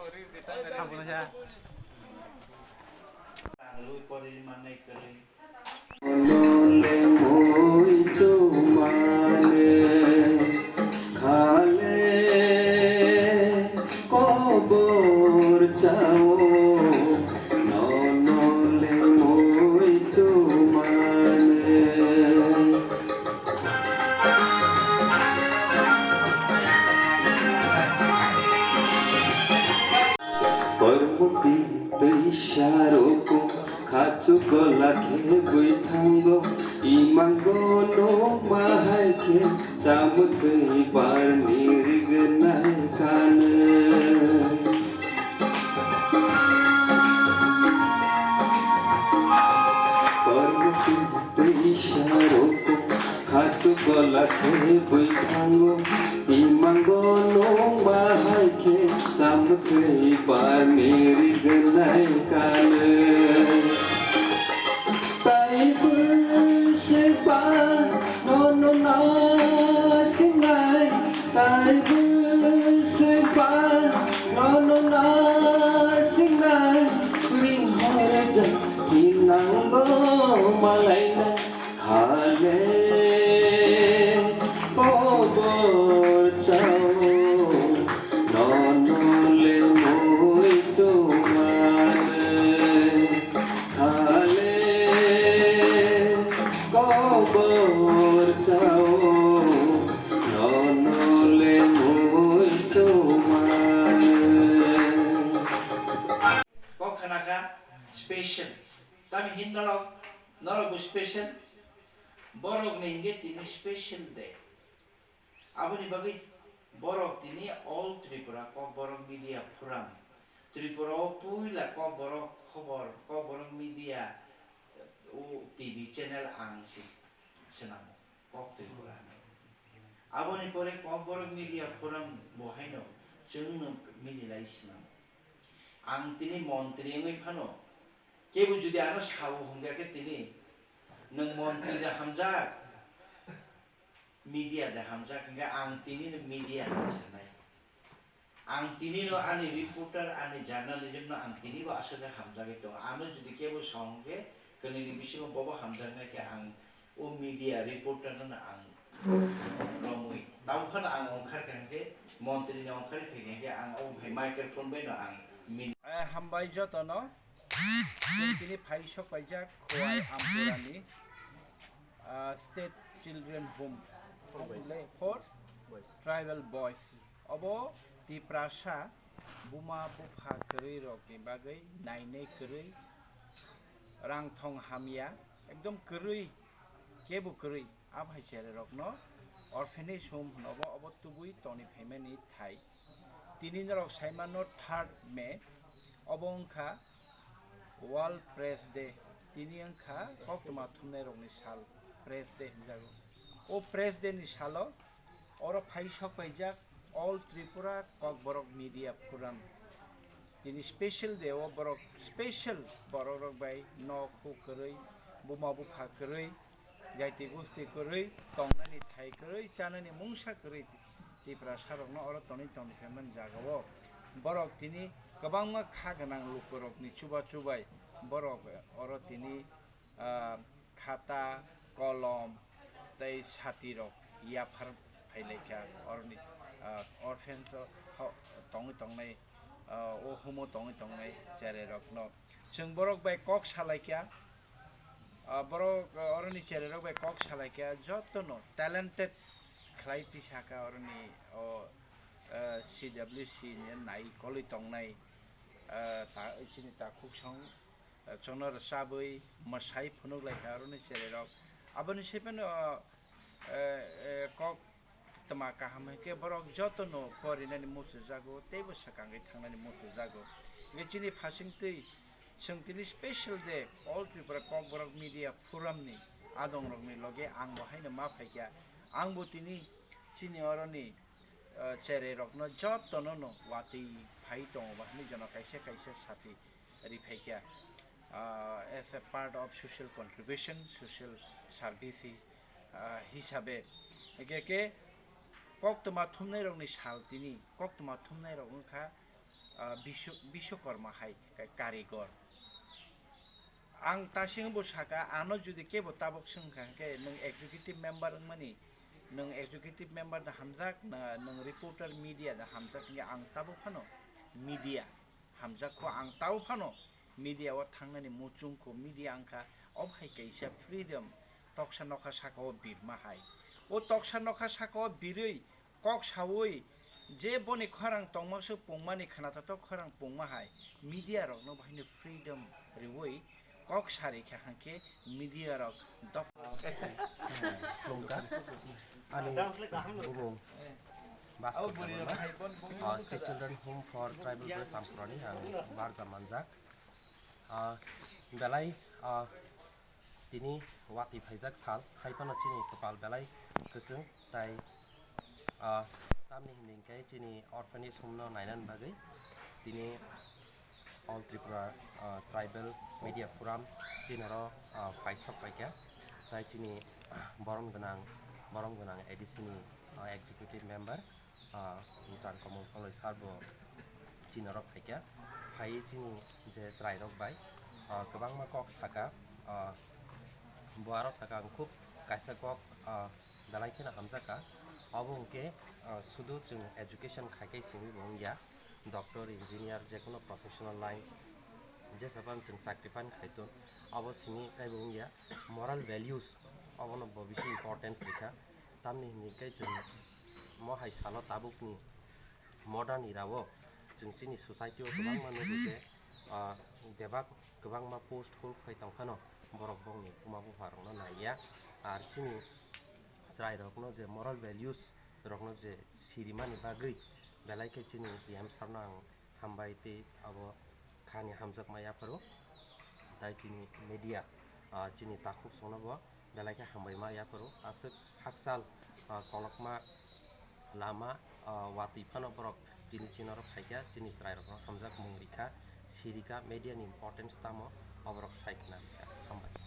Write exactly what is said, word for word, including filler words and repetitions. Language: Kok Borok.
Ang lui pori mannai kwrwi. Nole moi tumane khale kobor chao, nole moi tumane. Kormoti tei saroko khachu gola khe bui thango, imango no bahai khe chamtwi barni rignai kane. Kormoti tei saroko khachu gola khe bui thango, imango no bahai khe chamtwi barni rignai kane. Tai bwswk ba nono nasingnai, tai bwswk ba nono nasingnai, ring horjak hinango malainai. Hale kobor chao, nono le moi tumane. Hale kobor chao, nono le moi tumane. Kok khana kha special. Tamo hin norok, norok bo special. Borok ni hingke tini special day. Aboni bagwi borok tini All Tripura Kokborok Media Forum, Tripura o puila Kokborok khobor, Kokborok Media, o T V channel ang si swnamo, Kok Tripura. Aboni pore Kokborok Media Forum bo haino chwngno mililai swnamo. Ang tini montri wngwi phano, kebo jodi ano sao hwnkha khe tini nwng montri da hamjak, media da hamjak, hwnkhe ang tini no media hinwi sanai. Ang tini no ani reporter, ani journalism no ang tini bo aswk khe hamjagwi tongo. Ano jodi kebo sao hwnkhe, kwnwi ni bisingo bobo hamjaknai khe ang o media reporter no ang romwi. Tamo phano ang ongkhar kha hwnkhe, montri ni ongkhar kha hwnkhe ang o hai microphone bai no ang min- Eh, hambai joto no. Chwng tini phai sok paijak Khowai Ampura ni, ah, State Children Home for Tribal Boys. Obo Tiprasa buma bupha kwrwi rok ni bagwi nainai kwrwi, rang thong hamya, ekdom kwrwi, kebo kwrwi, a hai cherai rok no orphanage home hwno, obo, obo tubui toni phaimani thai. Tini norok saimano third May, obo wngkha World Press Day. Tini wngkha koktwma thumnai rokni sal, Press Day hinjago. O Press Day ni salo oro phai sok paijak All Tripura Kokborok Media Forum. Tini special day o borok special borok rok bai nok huk kwrwi, buma bupha kwrwi, jaiti gusti kwrwi, tongnani thai kwrwi, chanani mungsa kwrwi Tiprasa rokno oro tonwi tongwi phaimani jagao borok tini kwbangma kha gwnang lukurokni chuba chubai borok oro tini, ah, khata, kolom tei sati rok yaphar phailaikha oroni, ah, orphans o ho-, tongwi tongnai, ah, o humo tongwi tongnai cherai rokno. Chwng borok bai kok salaikha, ah, borok, ah, oroni cherai rok bai kok salaikha, jotono talented khlai tisaka oroni o, ah, C W C ni nai kolwi tongnai, ah, ta, chini takhuk song, ah, chwngno rwchabwi mwsai phunuk laikha oroni cherai rok. Aboni sai phano, ah, eh, eh, kok tma kaham hai khe borok jotono porinani muchungjago, teibo swkangwi thangnani muchungjago. Hingkhe chini phasingtwi chwng tini special day All Tripura Kokborok Media Forum ni adongrokni loge ang bo haino ma phaikha. Ang bo tini chini oroni, eh, cherai rokno jotono no watwi phai tongo ba hinwi jono kaisa kaisa sati ri phaikha, ah, as a part of social contribution, social service, ah, hisabe. Hingkhe khe koktwma thumnai rokni sal tini, koktwma thumnai rok wngkha ah, Bisw-, Biswakarma hai ka-, karigor. Ang tasing bo saka, ano jodi kebo tabok swngkha hwnkhe, nwng executive member wngmani, nwng executive member da hamjak, na nwng reporter media da hamjak hwnkhe, ang tabok phano media hamjak kho, ang tabok phano media o thangnani muchung kho, media wngkha obo hai kaisa freedom, toksa nokha saka o birma hai. O toksa nokha saka o birwi kok sawi je boni khorang tongma se pungmani khna tatok khorang pungma hai media rokno bahai no freedom riwi kok sari kha hwnkhe media rok dok Lungka. Ani bumung Bhaskar Debbarma. Ah, State Children Home for Tribal Girls Ampurani ang barja manjak. Ah, belai, ah, tini watwi phaijak sal, hai phano chini kwpal belai kwchwng tai, ah, tamni hwnwi hwnkhe chini orphanage home no nainani bagwi tini All Tripura, ah, Tribal Media Forum chini oro, ah, phaisok paikha, tai chini borom gwnang, borom gwnang A D C ni, ah, executive member, ah, Chan Komol Koloi sir bo chini oro phaikha, phaiwi chini je chwrairok bai, ah, kwbangma kok saka, ah, bo aro saka ang khub kaisa kok, ah, belai kheno hamjakha. Obo hwnkhe, ah, sudu chwng education khai khai simi bo wngya, doctor, engineer, jekono professional line, jesa phano chwng chakri phano khai ton, obo simi taibo wngya. Moral values obono bo bisi importance rikha, tamni hwnwi khe chwng mo hai salo tabukni modern era o chwng chini society o kwbangma nugo je, ah, bebak kwbangma post hol khai tong phano borok bongni buma bupha rokno naiya. Ar chini chwrai rokno je moral values rokno je sirimani bagwi belai khe chini P M sir no ang hambai tei abo khani hamjakma yapharo. Tai chini media, ah, chini takhuk songno bo belai khe hambaima yapharo. Aswk hakchal, ah, kolokma lama, ah, watwi phano borok tini chini oro phaikha, chini chwrairokno hamjakmung rikha, sirikha, media ni importance tamo oborok sai khna rikha. Hambai.